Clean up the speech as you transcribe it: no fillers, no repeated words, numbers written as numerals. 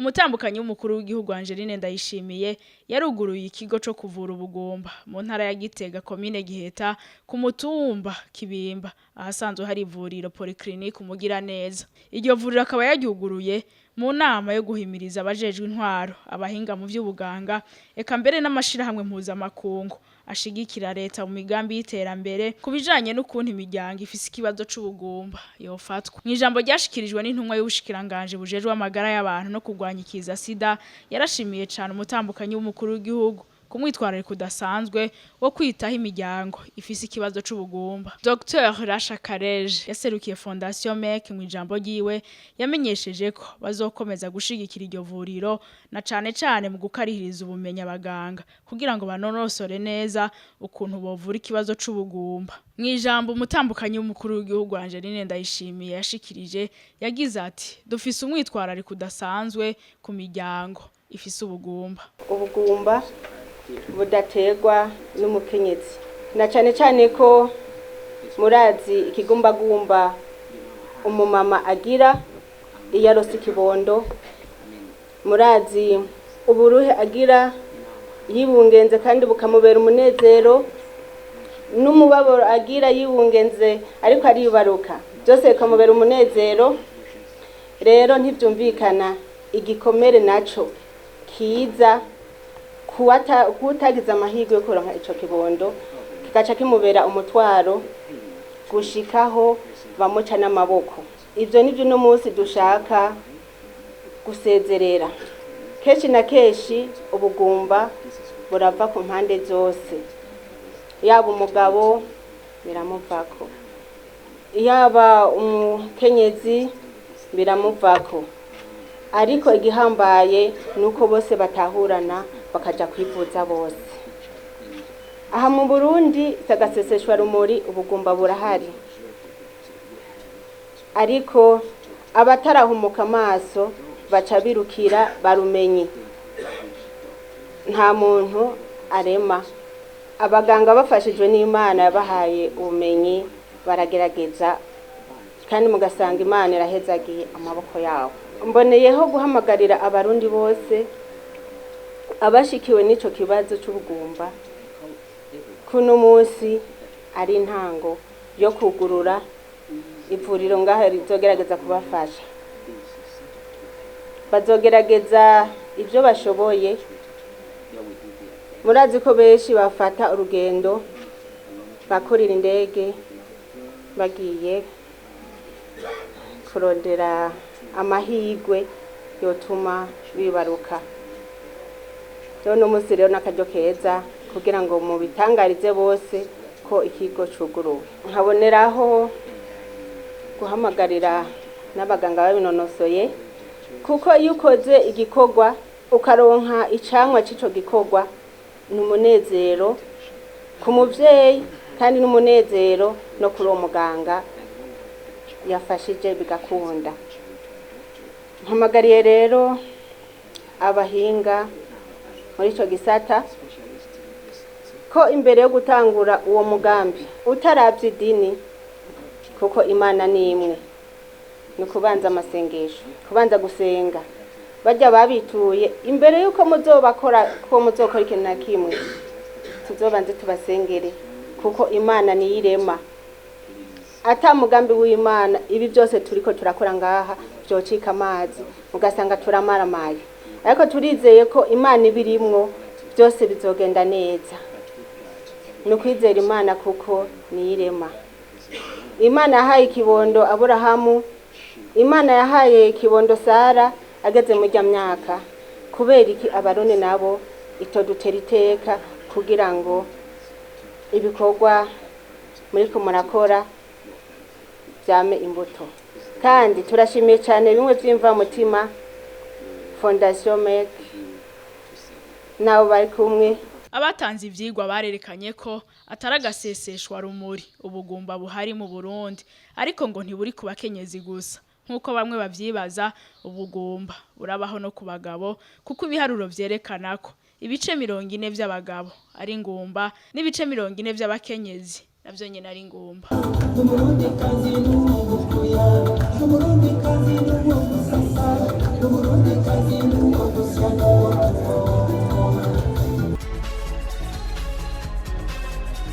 Umutambukanyi w'umukuru w'igihugu Angeline Ndayishimiye yaruguruye ikigo co kuvura ubugumba mu ntara ya Gitega, komine Giheta, ku mutumba Kibimba, ahasanzwe hari ivuriro Polyclinique Umugiraneza. Iryo vuriro akaba yaryuguruye mu nama yo guhimiriza abajejwe intwaro, abahinga mu vy'ubuganga, eka mbere n'amashirahamwe mpuzamakungu ashigikira leta mu migambi y'iterambere ku bijanye n'ukuntu imiryango ifise ikibazo c'ubugumba yofatwa. Mw'ijambo ryashikirijwe n'intumwa y'ubushikiranganji bujejwe amagara y'abantu no kurwanya ikiza sida, yarashimiye cane umutambukanyi w'umukuru w'igihugu ku mwitwarariko udasanzwe wo kwitaho imiryango ifise ikibazo c'ubugumba. Dr Rasha Kareje yaserukiye Fondation Merck mu ijambo ryiwe yamenyesheje ko bazokomeza gushigikira iryo vuriro, na cane cane mu gukarihiriza ubumenyi abaganga kugira ngo banonosore neza ukuntu bovura ikibazo c'ubugumba. Mw'ijambo umutambukanyi w'umukuru w'igihugu Angeline Ndayishimiye yashikirije, yagize ati: "Dufise umwitwarariko udasanzwe ku miryango ifise ubugumba." Ubugumba budaterwa n'umukenyezi, na cane cane ko murazi ikigumbagumba umumama agira iyo arose ikibondo, murazi uburuhe agira yibungenze kandi bukamubera umunezero, n'umubabaro agira yibungenze ariko aribaruka, byose bikamubera umunezero. Rero ntibyumvikana igikomere naco kiza kuwutagize amahirwe yo kuronka ico kibondo, kigaca kimubera umutwaro gushikaho bamuca n'amaboko. Ivyo nivyo uno munsi dushaka gusezerera. Kenshi na kenshi ubugumba burava ku mpande zose: yaba umugabo biramuvako, yaba umukenyezi biramuvako, ariko igihambaye ni uko bose batahurana bakaja kwivuza bose. Aha mu Burundi sagaseseshwa rumuri, ubugumba burahari, ariko abatarahumuka amaso baca birukira barumenyi. Nta muntu arema. Abaganga bafashijwe n'Imana yabahaye ubumenyi baragerageza, kandi mugasanga Imana irahezagiye amaboko yabo. Mboneyeho guhamagarira Abarundi bose abashikiwe n'ico kibazo c'ubugumba kuno munsi ari intango yo kugurura ivuriro ngaho rizogerageza kubafasha. Bazogerageza ibyo bashoboye. Murazi ko benshi bafata urugendo bakurira indege bagiye kurondera amahirwe yotuma bibaruka. Rero uno munsi rero n'akaryo keza kugira ngo mubitangarize bose ko ikigo cuguruwe. Nkaboneraho guhamagarira n'abaganga babinonosoye, kuko iyo ukoze igikorwa ukaronka icamwa c'ico gikorwa, ni umunezero ku muvyeyi kandi n'umunezero no kuri uwo muganga yafashije bigakunda. Mpamagariye rero abahinga muri ico gisata ko imbere yo gutangura uwo mugambi, utaravye idini, kuko Imana ni imwe, ni ukubanza amasengesho, kubanza gusenga barya babituye imbere yuko muzobakora, ko muzokora ikintu na kimwe, tuzobanze tubasengere, kuko Imana niyo irema. Ata mugambi w'Imana, ibi byose turiko turakora ngaha vyocika amazi, ugasanga turamaramaye, ariko turizeye ko Imana ibirimwo byose bizogenda neza. Ni ukwizera Imana kuko niyo irema. Imana yahaye ikibondo Aburahamu, Imana yahaye ikibondo Sara ageze mu rya myaka. Kubera iki Abarundi nabo itodutera iteka kugira ngo ibikorwa muriko murakora vyame imbuto? Kandi turashimiye cyane bimwe vy'imvamutima Fondation Merck nabo bari kumwe. Abatanze ivyigwa barerekanye ko atari agaseseshwa rumuri ubugumba buhari mu Burundi, ariko ngo ntiburi ku bakenyezi gusa nk'uko bamwe bavyibaza. Ubugumba burabaho no ku bagabo, kuko ibiharuro vyerekana ko ibice 40 vy'abagabo ari ingumba n'ibice 40 vy'abakenyezi navyo nyene ari ingumba. Umurundikazi n'umugukuya.